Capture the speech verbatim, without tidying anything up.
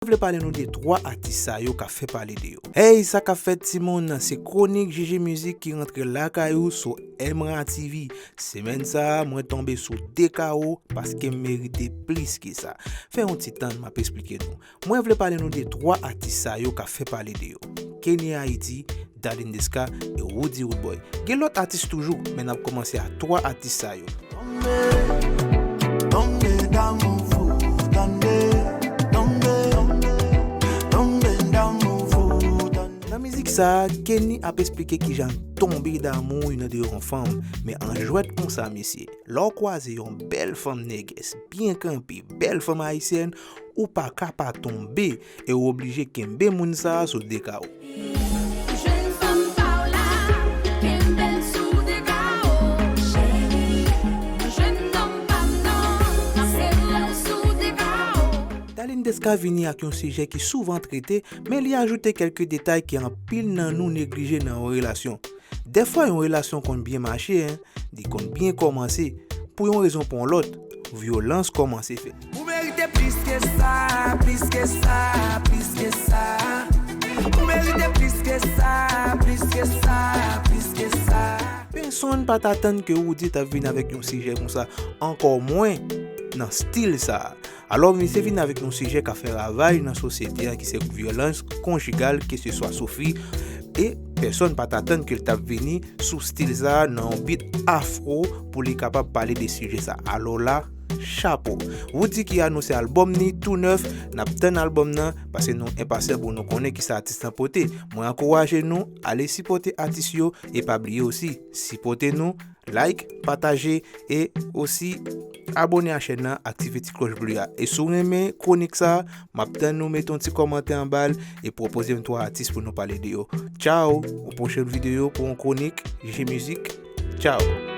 Mwen vle pale nou de twa atis sa yo k ap fè pale de yo. Hey, sa k ap fèt timoun? Se Kwonik Jiji Mizik ki rantre lakay ou sou Emra T V. Semèn sa a, mwen tonbe sou Dekao paske m merite plis ke sa. Fè yon ti tann, m ap esplike nou. Mwen vle pale nou de twa atis sa yo k ap fè pale de yo. Kenny Haiti, Darline Desca e Roody Roodboy. Gen lòt atis toujou, men n ap kòmanse a twa atis sa yo. Tonbe, tonbe damou fou, tande. Tonbe, tonbe damou fou, tande. Nan mizik sa a, Kenny ap esplike kijan l tonbe damou youn de yon fanm, men an jwèt konsa, mesye. Lè w kwaze yon bèl fanm nègès, byen kanpe, bèl fanm ayisyèn, ou pa ka pa tonbe e w oblije kenbe moun sa a sou Dekao. Jwenn fanm pa w la, kenbe l sou Dekao, cheri. Jwenn nonm pa m nan, sere l sou Dekao. Darline Desca vini ak yon sijè ki souvan trete, men li ajoute kèlke detay ke anpil nan nou neglije nan yon relasyon. Dèfwa yon relasyon konn byen mache, en, li konn byen kòmanse pou yon rezon pou yon lòt, vyolans kòmanse fèt. Ou merite plis ke sa, plis ke sa, plis ke sa. Ou merite plis ke sa, plis ke sa, plis ke sa. Pèsonn pa t atann ke Roody t ap vin avèk yon sijè konsa, ankò mwen nan stil sa a. Alò, misye vin avèk yon sijè k ap fè ravaj nan sosyete a, ki se vyolans konjigal, ke se swa sou fi, e pèsonn pa t atann ke l t ap vini sou stil sa a nan yon beat afro pou li kapab pale de sijè sa a. Alò la, chapo. Roody ki anonse albòm ni tou nèf, n ap tann albòm nan, paske nou enpasyan pou nou konnen kisa atis lan pote. Mwen ankouraje nou, ale sipòte atis yo, e pa bliye osi, sipòte nou, like, pataje, e osi abòne a chèn nan, aktive ti klòch ble a. E si w renmen kwonik sa, m ap tann nou mete yon ti kòmantè anba l e pwopoze m twa atis pou nou pale de yo. Tchao, yon pwochèn videyo pou yon kwonik Jiji Mizik. Tchao.